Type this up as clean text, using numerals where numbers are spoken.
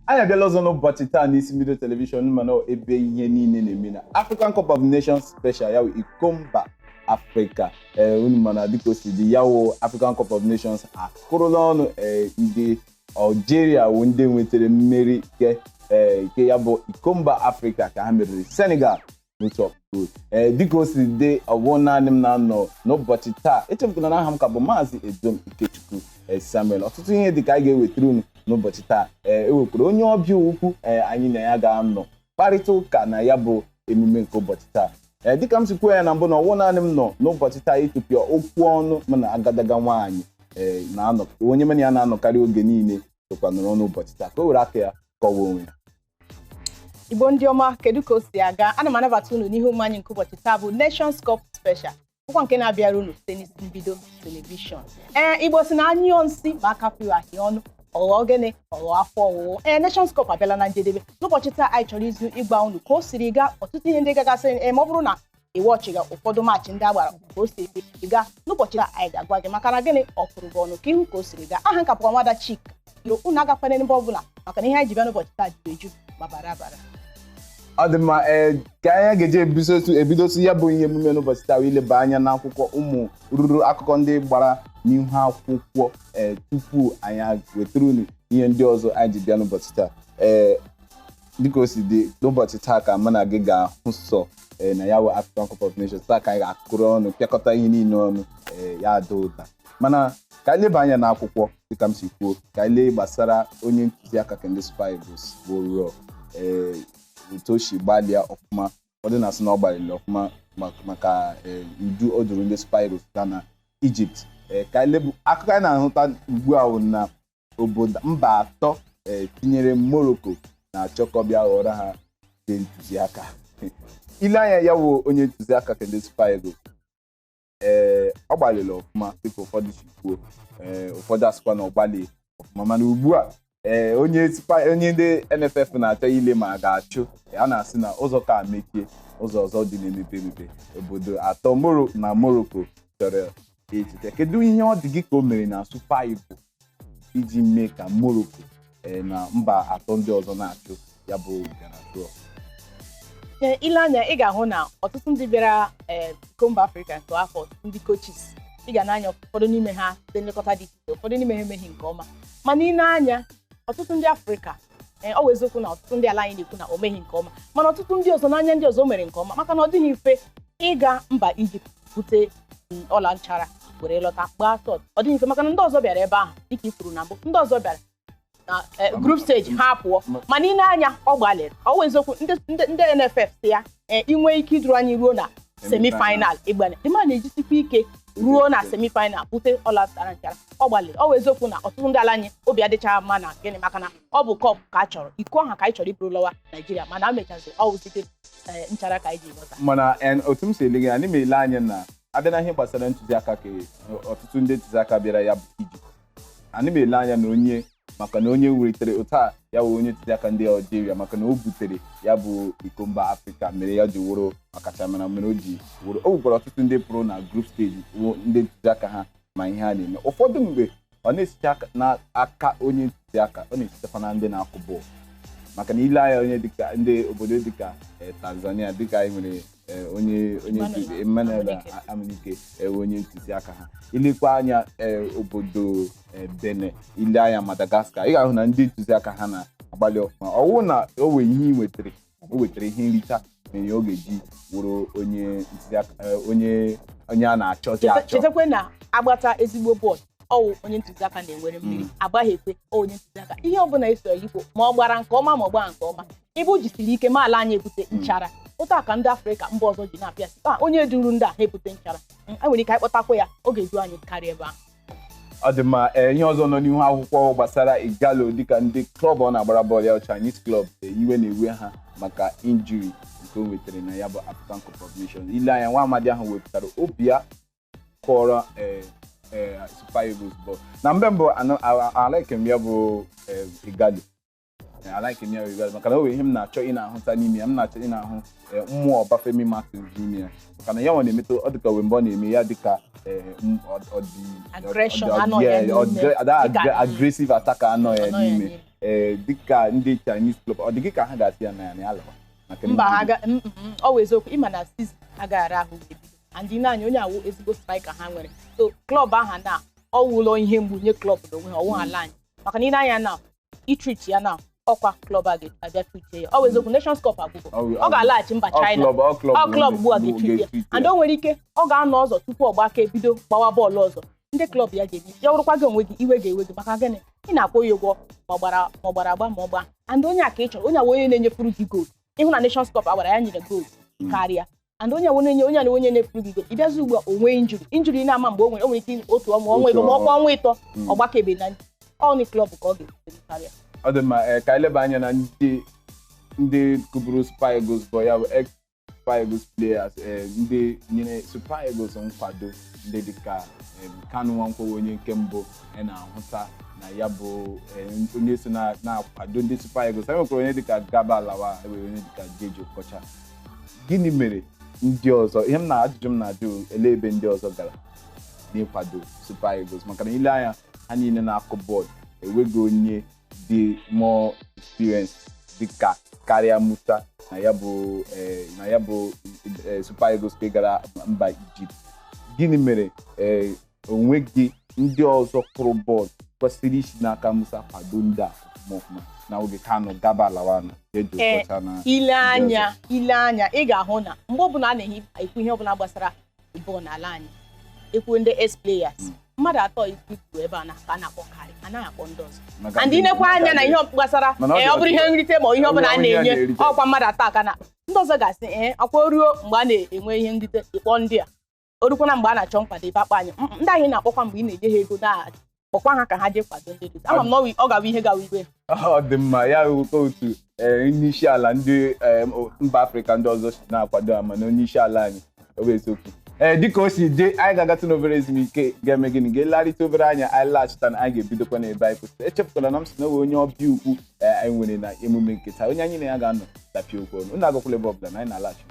Anyị abịala ọzọ n'ụbọchị taa n'Isi Mbido Television, mana ebe ihe niile na-eme na African Cup of Nations special, ya wụ iko mba Afrịka. Ee, unu mana dịka o si dị, ya wụ African Cup of Nations akụrụla ọnụ. Ee, ndị Algeria wụ ndị nwetara mmeri nke ee nke ya bụ iko mba Afrịka ka ha meriri Senegal n'otu ọkpụ. Ee, dịka o si dị, ọ bụ naanị m na-anọ n'ụbọchị taa. Echefukwana na aha m ka bụ Maazị Edom Ikechukwu Samuel. Ọtụtụ ihe dị ka anyị ga-ewetara unu n'ụbọchị taa. Ee, ewekwara onye ọbịa ukwu, ee, anyị na ya ga-anọ kparịta ụka na ya bụ emume nke ụbọchị taa. Ee, dịka m si kwuo ya na mbụ na ọwụ naanị m nọ n'ụbọchị taa ịtụpịa okwu ọnụ, m na agadaga nwaanyị ee na-anọ, onye mena ya na-anọkarị oge niile sokwa nọrọ n'ụbọchị taa ka o were aka ya kọwa onwe ya. Igbo ndị ọma, kedu ka o si aga? Ana m anabata unu n'ihe omume anyị nke ụbọchị taa bụ Nations Cup Special, bụkwa nke na-abịara unu site n'Isi Mbido Television. Ee, Igbo si na anyụọ nsị ma akapụghị ahịa ọnụ, ọghọọ gịnị? Ọghọọ afọ ọwụwụ. Ee, Nations Cup abịala na njedebe n'ụbọchị taa. Anyị chọrọ izu ịgba unu ka o siri gaa, ọtụtụ ihe ndị gagasịrị. Ee, ma ọ bụrụ na ịwọchịga ụfọdụ match ndị a gbara, ka o siri gaa n'ụbọchị taa, anyị ga-agwa gị. Maka na gịnị? Ọ kụrụ gị ọnụ ka ihu ka o siri gaa. Aha nka bụkwa Nwada Chika. Unu agakwana n'ebe ọbụla, maka na ihe anyị ji bịa n'ụbọchị taa juru eju ma bara abara. Ọ dị mma. Ee, ka anyị ga-eji ebidosi ya bụ ihe emume n'ụbọchị taa, ileba anya n'akwụkwọ, ụmụ ruru akụkọ ndị gbara n'ihu akwụkwọ, ee, tupu anyị wetara unu ihe ndị ọzọ anyị ji bịa n'ụbọchị taa. Ee, dịka o si dị n'ụbọchị taa, ka mụ na gị ga-ahụ sọ, ee, na ya bụ African Cup of Nations taa ka anyị ga-akụrụ ọnụ, pịakọta ihe niile ọnụ, ee, ya ada ụda. Mana ka anyị leba anya n'akwụkwọ, dịka m si kwuo, ka anyị lee gbasara onye ntụziaka ka ndị Super Eagles bụ Rohr, ee, otu o si gbalịa ọfụma. Ụfọdụ na-asị na ọ gbalịrị ọfụma maka ndu o duru ndị Super Eagles gaa na Egypt. Ee, ka anyị lebu akụkọ anyị na-ahụta ugbu a bụ na obodo mba atọ, ee, tinyere Morocco, na-achọ ka ọ bịa ghọrọ ha ndị ntụziaka. Ile anya, ya wụ onye ntụziaka ka ndị Super Eagles, ee, ọ gbalịrị ọfụma dịka ụfọdụ si kwuo. Ee, ụfọdụ asịkwa na ọ gbalị ọfụma. Mana ugbu a, ee, onye Super, onye ndị NFF na-achọ ile ma a ga-achụ a, na-asị na ụzọ ka mechie, ụzọ ọzọ dị na-emepe emepe. Obodo atọ Moro na Morocco chọrọ echete. Kedu ihe ọ dị gị ka o mere na Super Eagles iji mee ka Morocco, ee, na mba atọ ndị ọzọ na-achụ ya bụ Gernot? Ee, ile anya, ị ga-ahụ na ọtụtụ ndị bịara, ee, iko mba Afrịka nke afọ, ọtụtụ ndị coaches, ị ga na-anya ụfọdụ n'ime ha site nlekọta dị iche iche, ụfọdụ n'ime ha emeghị nke ọma. Mana ị na-anya ọtụtụ ndị Afrịka, ee, ọ bụ eziokwu na ọtụtụ ndị ala anyị na-ekwu na o meghị nke ọma, mana ọtụtụ ndị ọzọ, n'anya ndị ọzọ, o mere nke ọma, maka na ọ dịghị mfe ịga mba Ijipt bute ọla nchara were lọta gbaa sọt. Ọ dịghị mfe, maka na ndị ọzọ bịara ebe ahụ, dịka i kwuru na mbụ, ndị ọzọ bịara na group stage, ha pụọ. Mana ị na-anya, ọ gbalịrị. Ọ bụ eziokwu ndị NFF si ya, ee, inwe ike iduru anyị ruo na semi-final, ịgbanye dị ma na-ejisikwa ike ruo na semi-final bute ọla tara nchara. Ọ gbalịrị. Ọ bụ eziokwu na ọtụtụ ndị ala anyị obi adịchaghị mma na gịnị, maka na ọ bụ cup ka a chọrọ, iko ahụ ka anyị chọrọ iburu lọwa Naijiria, mana a mechazi ọ wụ site, ee, nchara ka anyị ji lọta. Mana otu m si ele gị, anyị ma ele anya na abịa na ihe gbasara ntụziaka ka ọtụtụ ndị ntụziaka bịara ya bụ Ijipt, anyị ma ele anya na onye, maka na onye welitere otu a ya bụ onye ntụziaka ndị Algeria, maka na o butere ya bụ iko mba Afrịka mere ya ji wụrụ ọkachamara, mere o ji wụrụ. O nwekwara ọtụtụ ndị pụrụ na group stage wụ ndị ntụziaka ha ma ihe ha na-eme. Ụfọdụ mgbe ọ na-esicha n'aka onye ntụziaka, ọ na-esitekwa na ndị na-akụ bọọlụ, maka na ile anya, onye dịka ndị obodo dịka Tanzania, dịka anyị nwere onye Emmanuel Emmanuel Amunike, onye ntụziaka ha. Ilekwa anya, obodo Benin, ile anya Madagascar, ị ga-ahụ na ndị ntụziaka ha na-agbalị ọfụma. Ọwụ na o nwee ihe ị nwetara, o wetara ihe nrita mere ya ọ ga-eji wụrụ onye ntụziaka, onye a na-achọzi achọ. Chetakwa na agbata ezigbo bọọlụ, ọwụ onye ntụziaka na-enwere mmeri. Agbaghị ekwe, ọ onye ntụziaka. Ihe ọbụla eso ya ikwu, ma ọ gbara nke ọma ma ọ gbaa nke ọma, ebe o jisiri ike ma ala anyị ebute nchara. Ụta ka ndị Afrịka mba ọzọ ji na-apịa sị, "Ah, onye duru ndị a ha ebute nchara." E nwere ike anyị kpọtakwa ya, ọ ga-edu anyị karịa ebe ahụ. Ọ dị mma. Ee, ihe ọzọ nọ n'ihu akwụkwọ gbasara Igalo, dịka ndị club ọ na-agbara bọọlụ ya, Chinese club, iwe na-ewe ha maka injury nke o nwetara na ya bụ African Cup of Nations. Ile anya, nwa amadi ahụ wepụtara obi ya kọrọ ee ee Super Eagles bọọlụ na mgbe mbụ. Alike m ya bụ Igalo. Alike m ya very, maka na o nwere ihe m na-achọ ị na-ahụta n'ime ya. M na-achọ ị na-ahụ mmụọ Ọbafemi Martins n'ime ya, maka na ya nwa na-emetụ ọ dịka mgbe ọ na-eme ya dịka ọ dị Aggression anọ ya n'ime. Aggressive attack anọ ya Anọ ya n'ime. n'ime. Dịka ndị Chinese club, ọ dị gị ka ha ga-asị ya na ya na ya lawa maka Mba, ha injury? ga ọ wụ eziokwu, ịma na season agaghara ahụ ebido, and ị na-anya onye awụ ezigbo striker ha nwere, so club aha na ọ wụlọ ihe mgbu nye club n'onwe ha, ọwụ ala anyị, maka na ị na-anya na itreat ya na ọkwa club a ga-abịa treat ya. Ọ wụ eziokwu, Nations Cup agwụgo, ọ ga-alaghachi mba Ọ China. club, ọ club. Ọ club ugbu a ga-etreat ya, and o nwere ike ọ ga-anọ ọzọ tupu ọ gbaka ebido gbawa bọọlụ ọzọ. Ndị club ya ga-ebi ya, wụrụkwa gị onwe gị, iwe ga-ewe gị. Maka gịnị? Ị na-akwụ ya ụgwọ, ma ọ gbara ma ọ gbara agba ma ọ gbaa, and onye a ka ị chọrọ, onye a wụ onye na-enyefuru gị goal. Ịhụ na Nations Cup agbara ya nyere goal karịa, and onye a na-enye, onye a na onye na-efuru gị goal. Ị bịazi ugbu a, o nwee injury na-ama mgbe o nwere ike otu ọnwa, ọnwa ego ma ọkwa ọnwa 3, ọ gbakebe na ọ club ka ọ ga-ebutere karịa. Ọ dị mma. Ka anyị leba anya na ndị kụburu Super Eagles bụ ya bụ ex Super Eagles players, ndị nyere Super Eagles nkwado, ndị dịka Kanu Nwankwo, onye nke mbụ na-ahụta na ya bụ onye so na-akwado ndị Super Eagles. E nwekwara onye dịka Garba Lawal, e nwere onye dịka Jay-Jay Okocha. Gịnị mere ndị ọzọ? Ihe m na ajụjụ m na-ajụ, ele ebe ndị ọzọ gara n'ịkwado Super Eagles? Maka na ile anya, ha niile na-akụ bọọlụ, enweghị onye dị more experience dịka karịa Musa na ya bụ Super Eagles nke gara mba Egypt. Gịnị mere onweghị ndị ọzọ kụrụ bọọlụ kwesịrị isi n'aka Musa kwado ndị a ọfụma ọfụma na oge Kanu, Garba Lawal na Jay-Jay Okocha na Ile anya, ile anya, ị ga-ahụ na mgbe ọbụla a na-ekwu ihe ọbụla gbasara bọọlụ n'ala anyị, ekwu ndị ex players, mmadụ atọ ikwu ebe a na ka a na-akpọkarị, anaghị akpọ ndị ọzọ. Maka And inekwa anya na ihe gbasara Mana ọ dị ọ bụrụ ihe nrite ma ihe ọbụla a ọ bụrụ ihe a na-enye, na-erite. ọkwa mmadụ atọ aka na ndị ọzọ ga-asị ee, ọkwa ruo mgbe a na-enwe ihe nrite ịkpọ ndị a, o rukwana mgbe a na-achọ nkwado ebe akpọ anyị. Ndị anyị na-akpọkwa mgbe ị na-enye ha ego na-akpọkwa ha ka ha jee kwado ndị dị ama m na ọ ga-abụ ihe gawa igwe. Ọ dị mma. Ya wụkwa otu onye isi ala ndị mba Afrịka ndị ọzọ si na-akwado ha, mana onye isi ala anyị, ọ bụ eziokwu. Dịka o si dị, anyị ga-agatụ n'obere ezumike ga-eme gịnị, ga-elarịta obere anya. Anyị laghachita na anyị ga-ebidokwa n'ebe anyị kwụsịrị. Echefukwala na m sị na o nwere onye ọbịa ukwu anyị nwere na emume nke taa, onye anyị na ya ga-anọ tapịa okwu ọnụ. Unu agakwala ebe ọbụla na anyị na-alaghachi.